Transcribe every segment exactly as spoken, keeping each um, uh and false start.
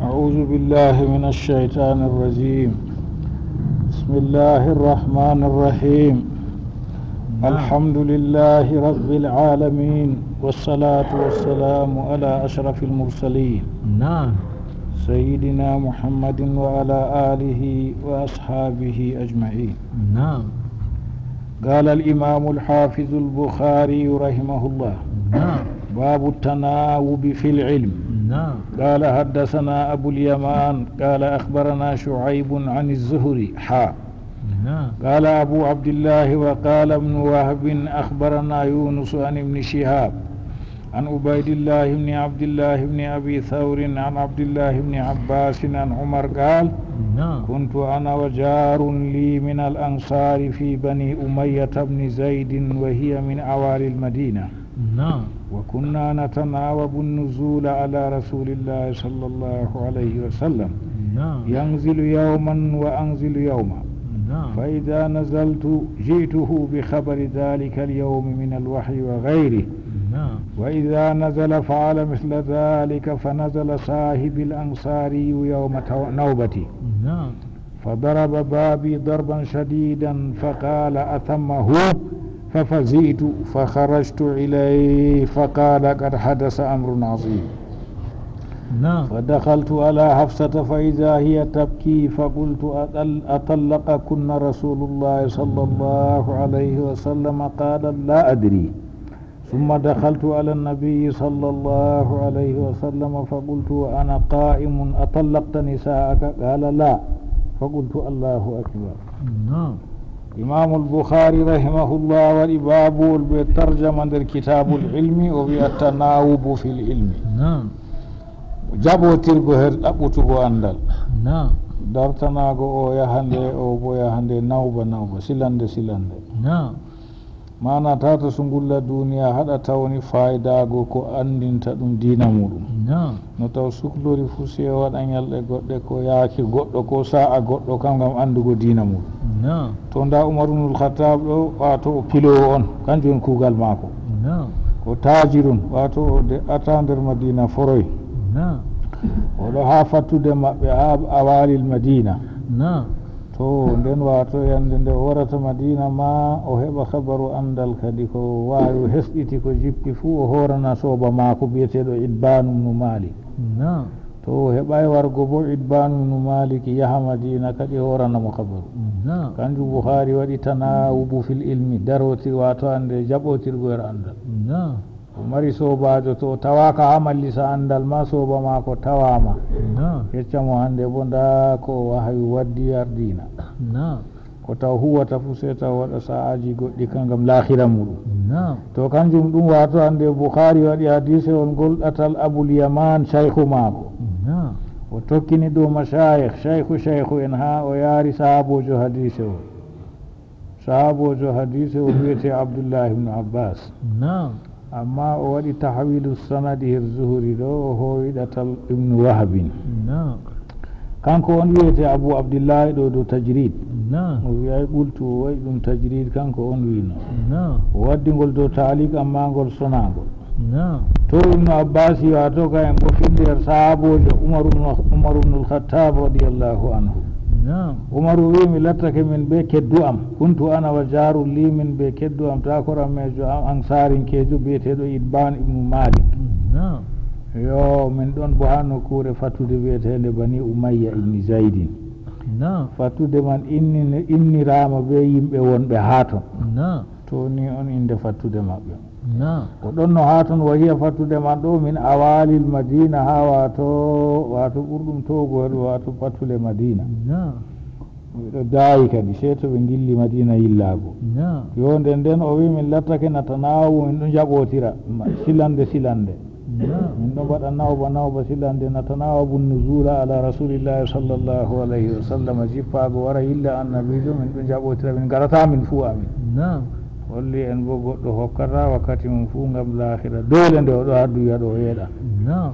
أعوذ بالله من الشيطان الرجيم. بسم الله الرحمن الرحيم. نعم. الحمد لله رب العالمين، والصلاة والسلام على أشرف المرسلين. نعم. سيدنا محمد وعلى آله وأصحابه أجمعين. نعم. قال الإمام الحافظ البخاري رحمه الله: نعم. باب التناوب في العلم. نعم. قال: حدثنا أبو اليمان قال: أخبرنا شعيب عن الزهري، حا. نعم. قال أبو عبد الله: وقال ابن وهب: أخبرنا يونس عن ابن شهاب عن عبيد الله بن عبد الله بن أبي ثور عن عبد الله بن عباس عن عمر قال: نعم. كنت أنا وجار لي من الأنصار في بني أمية بن زيد، وهي من أوالي المدينة. نعم. وكنا نتناوب النزول على رسول الله صلى الله عليه وسلم. نعم. ينزل يوما وأنزل يوما. نعم. فإذا نزلت جئته بخبر ذلك اليوم من الوحي وغيره. نعم. وإذا نزل فعل مثل ذلك، فنزل صاحبي الأنصاري يوم تو-، نوبتي. نعم. فضرب بابي ضربا شديدا فقال: أتمه؟ ففزعت فخرجت إليه فقال: قد حدث أمر عظيم. نعم. فدخلت على حفصة فإذا هي تبكي فقلت: أطل-، أطلقكن رسول الله صلى الله عليه وسلم؟ قالت: لا أدري. ثم دخلت على النبي صلى الله عليه وسلم فقلت وأنا قائم: أطلقت نساءك؟ قال: لا. فقلت: الله أكبر. نعم. Imaamu Al-Bukhari rahimahullah waɗi baabul be tarjama nder Kitaabul Ilmi, o wi'a tanawubu fil ilmi. Naam. Jaɓotirgo her ɗaɓɓutugo anndal. Naam. Dartanaago o yaha nde, o bo yaha nde, nawba nawba, silande silande. Naam. Maana tata sungulla duniya haɗa tawni faayidaago ko anndinta ɗum diina muɗum. Naam. No taw suklori fu sey o waɗa nyalɗe goɗɗe ko yaake goɗɗo ko sa'a goɗɗo kam ngam anndugo diina muɗum. Naam. To nda Umar ibnul Khattab ɗo, wato o pilowo on, kanjum on kuugal maako. Naam. O taajirun, wato o de'ata nder Madina foroy. Naam. O ɗo ha fattude maɓɓe ha awalil Madina. Naam. To nden wato yande nde o warata Madina ma o heɓa habaru andal kadi ko waawi hesɗiti ko jippi fu o horana soba maako bi'eteɗo Itbanu ibnu Malik. Naam. To o heɓaay wargo bo Itbanu ibnu Malik yaha Madina kadi horana mo habaru. Naam. Kanjum Bukhari waɗi tanawubu fil ilmi, daroti wato ande jaɓotirgo her andal. Naam. O mari sobajo to o tawaka ha mallisa andal ma soba maako tawama. Naam. Yecca mo hande bo nda ko wahayu waddi yardina. Naam. Ko taw huwata fu sey taw waɗa sa'aji goɗɗi kam ngam lahira muɗum. Naam. To kanjum ɗum wato ande Bukhari waɗi hadisewol ngol ɗatal Abul Yaman shaykhu maako. Naam. O tokkini dow mashayikh, shaykhu shaykhu en ha o yaari sahabojo hadisewol. Sahabojo hadisewol wi'ete Abdullah ibn Abbas. Naam. Amma o waɗi tahwilu sanadi her Zuhri ɗo, o hoowi ɗatal Ibnu Wahabin. Naam. Kanko on wi'ete Abu Abdillahi ɗo dow Tajrid. Naam. O wi'ay qultu, o waɗi ɗum Tajrid, kanko on wi'no. Naam. O waddi ngol dow taalik, amma ngol sonaangol. Naam. To Ibnu Abbas wato ka en bo filliyar sahabojo Umar ibn, Umar ibn al-Khattab radiyallahu anhu. Naam. Umaru wi'i mi lattake min be keddu am. Kuntu ana wa jarul li min be keddu am, takorammejo am, ansarinkejo bi'eteɗo Itban ibnu Malik. Naam. Yo, min ɗon bo ha nokkure fattude bi'etende Bani Umayya ibni Zaydin. Naam. Fattude man inni-, innirama be yimɓe wonɓe ha ton. Naam. To ni on inde fattude maɓɓe. Naam. Ko ɗon no ha ton wahiya fattude man ɗo min awalil Madina ha wato, wato ɓurɗum towgo wato fattude Madina. Naam. Miɗo daayi kadi, sey to ɓe ngilli Madina yillaago. Naam. Yo, nden nden o wi, min lattake na tanaawu, min ɗo njaɓootira, ma-, silande silande. Naam. Min ɗo mbaɗa nawba nawba silande, na tanaawabu nuzuula ala Rasuulillahi sallallahu alayhi wa sallam, jippaago wara yilla Annabiijo, min ɗo njaɓootira, min ngarata min fuu amin. Naam. Holli en bo goɗɗo hokkata wakkati mum fuu ngam laahira. Doole nde o ɗo haa duya ɗo o yeeɗa. Naam.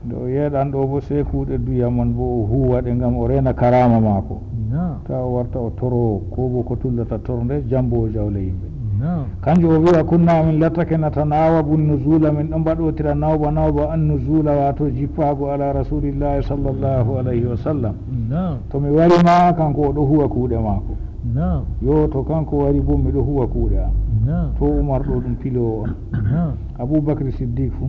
Nde o yeeɗan ɗo bo, sey kuuɗe duya man bo o huuwa ɗe ngam o reena karaama maako. Naam. Taa o warta o toro ko bo ko tullata tornde, jambo o jawla yimɓe. Naam. Kanjum o wi'a, "Kunna, min lattake, natanawabu nuzula, min ɗon mbaɗotira nawba nawba, an nuzula, wato jippaago, ala rasulillahi sallallahu alayhi wa sallam." Naam. To mi wari ma, kanko o ɗo huwa kuuɗe maako. Naam. Yo, to kanko wari bo, mi ɗo huwa kuuɗe am. Naam. To Umar ɗo ɗum piloowo on. Naam. Abu Bakri Siddiq fu.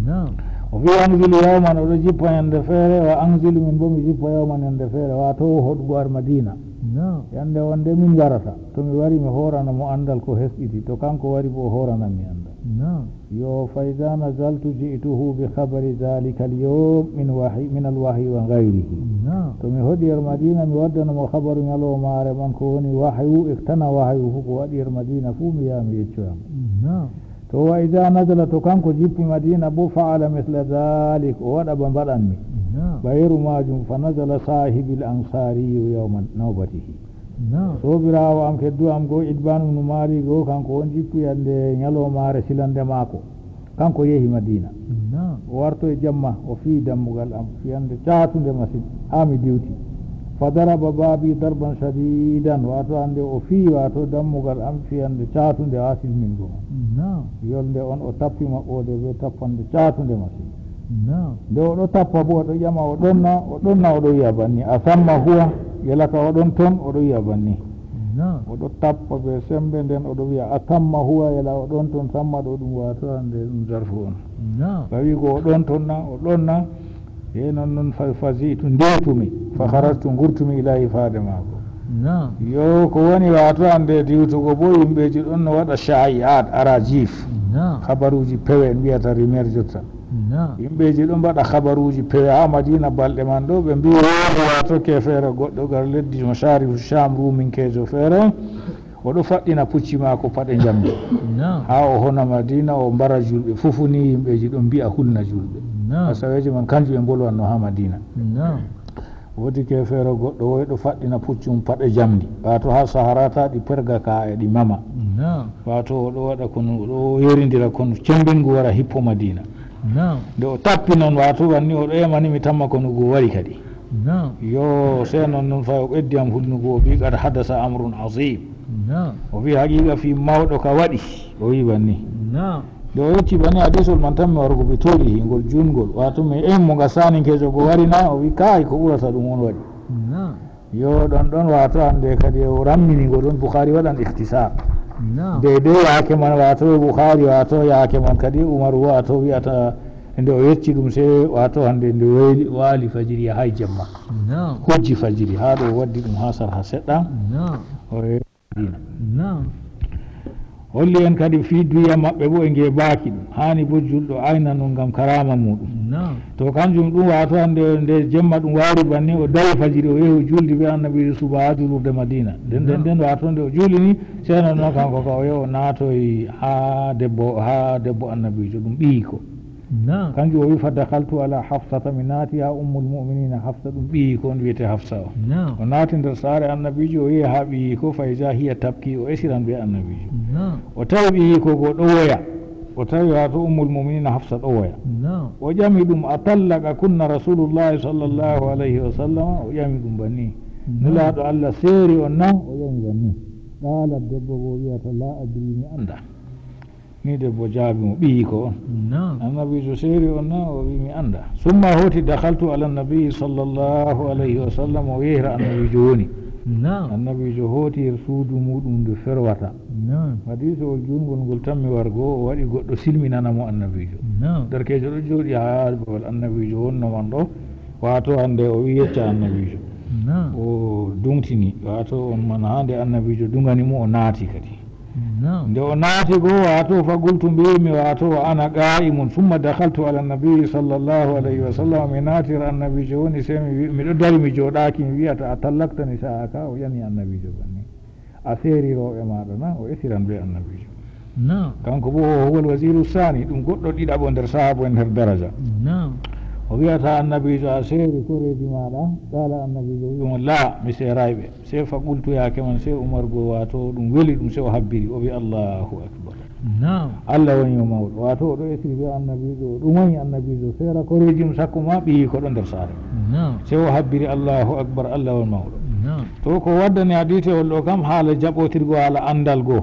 Naam. O wi'i, "Anzilu yawman," o ɗo jippa yande feere, "wa anzilu, min bo mi jippa yawman yande feere," wato hoɗugo ar Madina. Naam. Yande wonde min warata. To mi wari, mi hoorana mo andal ko hesɗiti. To kanko wari bo, o hooranan mi andal. Naam. Yo, fa iza nazaltu ji'tuhu bi khabari dhalika al-yawm min wahyi, min al-wahyi wa ghayrihi. Naam. To mi hoɗi er Madina, mi waddana mo khabaru nyalomaare man, ko woni wahyu, e tana wahyu fu ko waɗi er Madina fu, mi yaha mi yeccoya mo. Naam. To wa iza nazala, to kanko jippi Madina bo, fa'ala mithla dhalik, o waɗa ba mbaɗanmi. Naam. Ɓayru majum, fa nazala sahibil ansariyu yawma nawbatihi. Naam. Soobiraawo am keddu am go, Itbaan ibnu Maalik go, kanko on jippi yande nyalomaare silande maako. Kanko yehi Madina. Naam. O warto e jamma, o fiyi dammugal am, fiyande caatunde masin, haa mi diwti. Fa daraba baabi darban shadidan, wato hande o fiyi wato dammugal am fiyande caatunde haa silmingo. Naam. Yolnde on o tappi maɓɓoode be tappande caatunde masin. Naam. Nde o ɗo tappa bo, o ɗo ƴama, o ɗonna, o ɗonna, o ɗo wi'a banni, "Asamma huwa?" Yelaka o ɗon ton, o ɗo wi'a banni. Naam. O ɗo tappa be sembe, nden o ɗo wi'a, "Asamma huwa?" Yela o ɗon ton, samma ɗo ɗum wato hande ɗum zarfu on. Naam. Tawi ko o ɗon ton na, o ɗonna. E non non fa, fa ji'tu, ndewtumi. Fa kharajtu, ngurtumi, ilayhi, faade maako. Naam. Yo, ko woni wato hande diwtugo bo, yimɓeji ɗon no waɗa sha'i'at, arajif. Naam. Habaruji pewe, en wi'ata rumeur jotta. Naam. Yimɓeji ɗon mbaɗa habaruji pewe haa Madina balɗe man ɗo, ɓe mbi'i woodi wato kefeere goɗɗo gar leddi mo Sharifu Sham, ruminkeejo feere, o ɗo faɗɗina pucci maako paɗe njamndi. Naam. Haa o hona Madina, o mbara julɓe. Fufuni yimɓeji ɗon mbi'a hulna julɓe. Naam. Asaweeje man kanjum ɓe mbolwanno haa Madina. Naam. Woodi kefeere goɗɗo woy ɗo faɗɗina puccum paɗe jamndi, wato haa Sahara ta ɗi perga ka'e ɗi mama. Naam. Wato o ɗo waɗa konu, o ɗo yerindira konu cembingu wara hippo Madina. Naam. Nde o tappi non, wato wanni o ɗo emani mi tamma konu go wari kadi. Naam. Yo, sey non non fay o ɓeddi am hulnugo, o wi, "Qad hadasa amrun azim." Naam. O wi, "Haqiqa fii mawɗo ka waɗi." O wi banni. Naam. Nde o yecci banni hadisol man, tan mi warugo bi tuurihi ngol juutngol, wato mi en mo nga saninkeejo go wari na, o wi, "Kaay, ko ɓurata ɗum on waɗi." Naam. Yo, ɗon ɗon wato hande kadi o rammini ngo ɗon, Bukhari waɗan ikhtisar. Naam. Deydey yaake man wato Bukhari wato yaake man kadi Umaru wato wi'ata nde o yecci ɗum sey wato hande nde wayli, waali fajiri yahay jemma. Naam. Hojji fajiri haa ɗo waddi ɗum haa sarha seɗɗa. Naam. O Madina. Naam. Holli en kadi fii duya maɓɓe bo e nge baaki ɗum. Haani bo julɗo ayna non ngam karaama muɗum. Naam. To kanjum ɗum wato hande nde jemma ɗum waari banni o dawi fajiri o yehi o juldi be annabiijo suba haa julurde Madina. Nden, nden, naam, nden wato nde o julini, sey non non kanko ka o yehi o naatoyi haa debbo, haa debbo annabiijo ɗum ɓiyiko. Naam. Kanjum o wi, "Fa dakhaltu ala Hafsata, mi naati haa Ummul Mu'minina Hafsa, ɗum ɓiyiiko on wi'ete Hafsa o." Naam. O naati nder saare annabiijo, o yehi haa ɓiyiiko, fa iza hiya tabki, o esiran be annabiijo. Naam. O tawi ɓiyiiko go ɗo woya. O tawi wato Ummul Mu'minina Hafsa ɗo woya. Naam. O ƴami ɗum, "A tallaqa kunna Rasulullahi sallallahu alayhi wa sallam?" O ƴami ɗum banni. Naam. "Nulaaɗo Allah seeri on na?" O ƴami banni. Qalat, debbo go wi'ata, "La adri, mi anda." Ni debbo jaabi mo, ɓiyiiko on. Naam. Annabiijo seeri on na? O wi, "Mi anda." Summa hooti, "Dakhaltu ala nabi sallallahu alayhi wa sallam," o yehira annabiijo woni. Naam. Annabiijo hooti her suudu muɗum ndu ferwata. Naam. Hadiisowol juutngol ngol tammi wargo, o waɗi goɗɗo silminana mo annabiijo. Naam. Derkeejo ɗo jooɗi haa babal annabiijo wonno man ɗo, wato hande o wi yecca annabiijo. Naam. O duŋtini, wato on man haa nde annabiijo duŋani mo, o naati kadi. Naam. Nde o naati go, wato fa qultu, mbiimi, wato, "Wa ana qa'imun, summa dakhaltu ala nabi sallallahu alayhi wa sallam," mi naati her annabiijo woni, sey mi wi, miɗo dari, mi jooɗaaki, mi wi'ata, "A tallaqta nisa'aka?" O ƴami annabiijo banni. "A seeri rewɓe maaɗa na?" O esiran be annabiijo. Naam. Kanko bo, o huwal waziru sani, ɗum goɗɗo ɗiɗaɓo nder sahaaba en her daraja. Naam. O wi'ata annabiijo, "A seeri koreeji maaɗa?" Qala, annabiijo wi'i mo, "La, mi seeraay ɓe." Sey fa qultu, yaake man, sey Umar go, wato ɗum weli ɗum, sey o habbiri, o wi, "Allahu akbar." Naam. Allah woni o mawɗo. Wato o ɗo esiri be annabiijo, o ɗum woni annabiijo, seera koreeji mum sakko ma ɓiyiiko ɗo nder saare. Naam. Sey o habbiri, "Allahu akbar, Allah woni mawɗo." To ko waddani hadisewol ɗo kam haala jaɓotirgo haala anndal goo.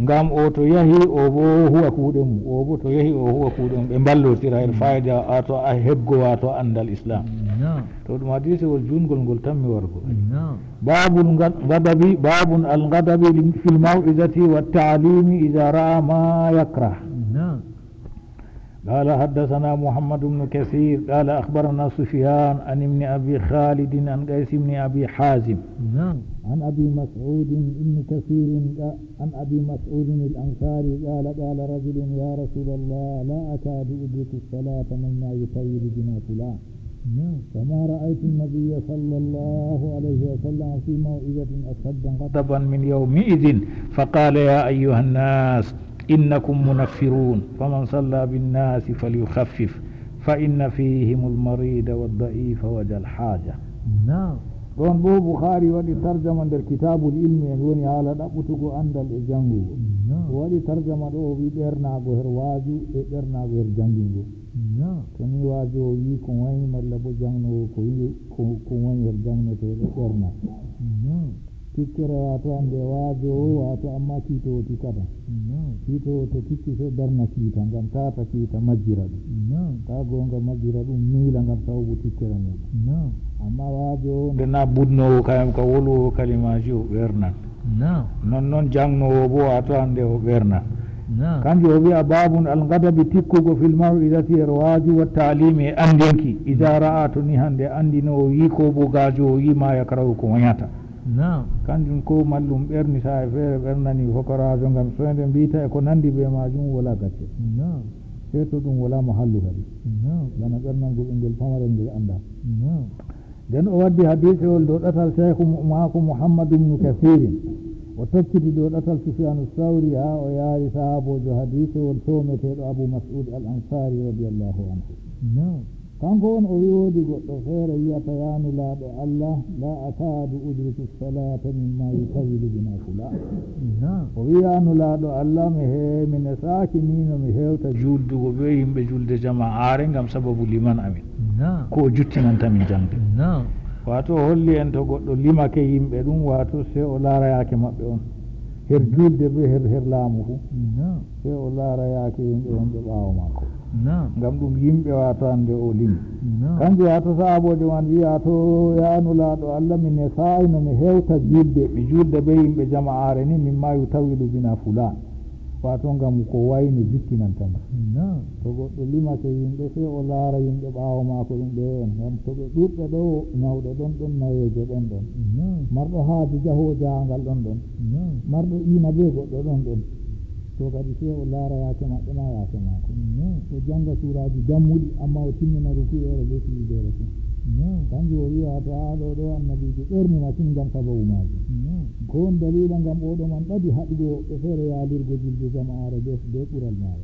Ngam o to yahi o bo huwa kuuɗe mum, o bo to yahi o huwa kuuɗe mum, ɓe mballotira, en fayda, wato a hebgo, wato anndal Islam. To ɗum hadisewol juutngol ngol tammi wargo. Babul ngad-, ngadabi, babun al ngadabi fil maw'izati wat ta'limi idha ra'a ma yakrah. قال حدثنا محمد بن كثير قال أخبرنا سفيان عن ابن أبي خالد عن قيس بن أبي حازم. عن أبي مسعود بن كثير قا-، عن أبي مسعود الأنصاري قال قال رجل يا رسول الله لا أكاد أدرك الصلاة مما يطول بنا فلان. فما رأيت النبي صلى الله عليه وسلم في موعظة أشد غضبا من يومئذ فقال يا أيها الناس إنكم منفرون فمن صلى بالناس فليخفف فإن فيهم المريض والضعيف وذا الحاجة. Ɗoon boo Bukhaari waɗi tarjama nder kitaabul ilmi, en woni haala ɗaɓɓutugo anndal e janngugo. O waɗi tarjama ɗo o wi ɓernaago her waaju e ɓernaago her janngingo. To ni waaju o wi ko wayi malla bo jangnoowo ko wi ko, ko wayi her janngeteeɗo ɓerna. Tikkere wato hande wajo o wato amma kiito o tikkata. Kiito o to tikki sai darna kiita ngam tata kiita majjira ɗum. Ta gonga majjira ɗum miila ngam sababu tikkere muɗum. Amma wajo o nde na budnowo kayam ka woluwo kalimaji o ɓernan. Non non jangnowo bo wato hande o ɓernan. Kanjum o wi'a babun algadabi tikkugo fil maw'izati e waaju wa ta'limi e andinki. Iza ra'a to ni hande andinowo yi ko bo gajo o yi ma yakrahu ko wanyata. Kanjum ko mallum ɓerni sa'e feere ɓernani hokoraajo ngam soynde mbiita e ko nandi be maajum wala gacce. Sey to ɗum wala mahallu kadi. Bana ɓernango ɓingel pamarel ngel anda. Nden o waddi hadiisewol dow ɗatal Shaykhu mu-, maako Muhammad ibn Kasirin. O tokkiti dow ɗatal Sufyanu Sawri haa o yaari sahaaboojo hadiisewol toometeeɗo Abu Mas'ud al-Ansari radiyallahu anhu. Kanko on o wi woodi goɗɗo feere wiyata, "Ya Nulaaɗo Allah, la akadu udriku salata mimma yutawwilu bina fulan." O wi, "Ya Nulaaɗo Allah, mi he-, mi nesaaki ni no mi hewta juldugo be yimɓe julde jama'aare ngam sababu liman amin. Ko o juttinanta min jangde." Wato o holli en to goɗɗo limake yimɓe ɗum, wato sey o laara yaake maɓɓe on. Her julde be her, her laamu fu. Sey o laara yaake yimɓe wonɓe ɓaawo maako. Ngam ɗum yimɓe wato hande o limi. Kanjum wato sahaaboojo man wi'a to, "Ya Nulaaɗo Allah, mi nesaay no mi hewta julde, mi julda be yimɓe jama'aare ni, mimma yutawwilu bina fulan." Wato ngam ko wayni jikkinanta mo. To goɗɗo limake yimɓe, sey o laara yimɓe ɓaawo maako ɗum ɓe on. Ngam to ɓe ɗuɗɓe ɗo, nyawɗo ɗon ɗon, nayeejo ɗon ɗon. Marɗo haaju jaho jahangal ɗon ɗon. Marɗo iina be goɗɗo ɗon ɗon. To kadi sey o laara yaake maɓɓe na yaake maako. O janga suuraji dammuɗi, amma o timmina ruku'ere be sujudeere fu. Kanjum o wi'a to haa ɗo ɗo annabiijo ɓerni masin ngam sababu maajum. Ko on dalila ngam oɗo man ɓadi haɗugo woɓɓe feere yaalirgo julde jama'aare be, be ɓural maare.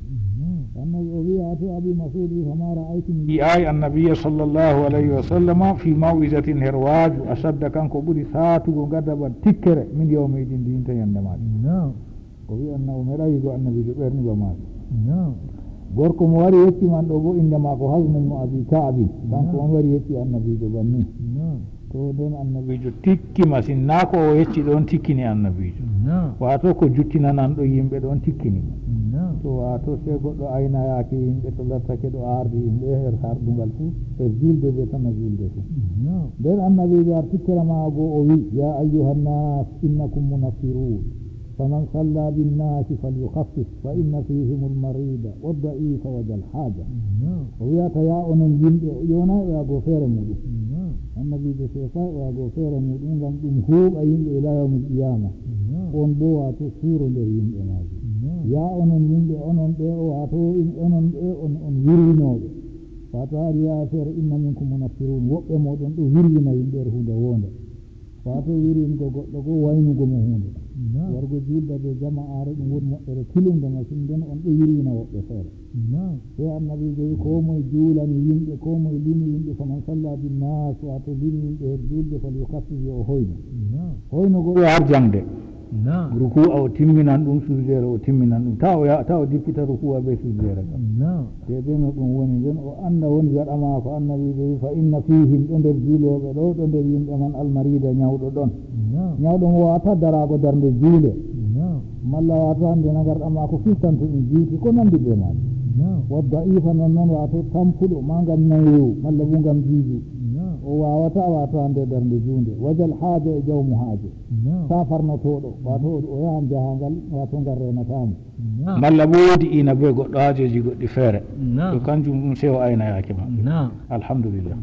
Annabi o wi'a to Abi Mas'ud wi, "Fama ra'aytu min." Yi'aay annabiya sallallahu alayhi wa sallama fi maw'izatin her waaju ashadda kanko ɓuri saatugo gadaban tikkere min yawmi idin dinta yande maajum. O wi'an na o meɗa yigo annabiijo ɓerni ba maajum. Gorko mo wari yecci man ɗo bo innde maako Hazm ibn Abi Ka'b. Kanko on wari yecci annabiijo banni. To nden annabiijo tikki masin, na ko o yecci ɗon tikkini annabiijo. Wato ko juttinananɗo yimɓe ɗon tikkini. To wato sey goɗɗo ayna yaake yimɓe to lattake ɗo ardi yimɓe her hardugal fu, her julde be tana julde fu. Nden annabiijo ar tikkere maago o wi, "Ya ayyuhan nas, innakum munaffirun. Faman salla bin nasi falyukhaffif, fa inna fihimul marida, wad da'ifa, wa zal haja." O wi'ata, "Ya onon yimɓe," o ƴownay o yago feere muɗum. Annabiijo sey fay o yago feere muɗum ngam ɗum huuɓa yimɓe ila yawmil qiyama. On bo wato suuro nder yimɓe maajum. Ya onon yimɓe, onon ɓe o wato in-, onon ɓe on, on wirwinooɓe. Wato hari ya feere, "Inna minkum munaffirun," woɓɓe moɗon ɗo wirwina yimɓe nder huunde wonde. Wato wirwingo goɗɗo go waynugo mo huunde. Wargo julda be jama'aare ɗum woni moƴƴere tilunde masin, nden on ɗo wirwina woɓɓe feere. Sey annabiijo wi, "Ko moye juulani yimɓe, ko moye limi yimɓe, faman salla bin nas, wato limi yimɓe her julde, fal yukhaffif, yo o hoyno." Hoyno go ɗo har jangde. Naam. Ruku'a o timminan ɗum, sujudere o timminan ɗum. Ta o ya, ta o jippita ruku'a be sujudere kam. Naam. Te ɓe no ɗum woni nden o annda woni gaɗa maako, annabiijo wi, "Fa inna fihim", ɗo nder juulooɓe ɗo, ɗo nder yimɓe man, "al-marida", ñawɗo ɗon. Naam. Ñawɗo mo waawata daraago darnde juule. Naam. Malla wato hande na garɗa maako fistan to ɗum juuti, ko nandi be maajum. Naam. Wa da'ifa non non wato tampuɗo, ma ngam nayewu, malla bo ngam juuju. Naam. O waawata wato hande darnde juunde. Wajal haaja e jawmu haaje. Naam. Ta farnotooɗo, wato o yahan jahangal, wato ngal reenataa mo. Naam. Malla bo woodi ina be goɗɗo haajeji goɗɗi feere. Naam. To kanjum ɗum sewo ayna yaake ma. Naam. Alhamdulillah.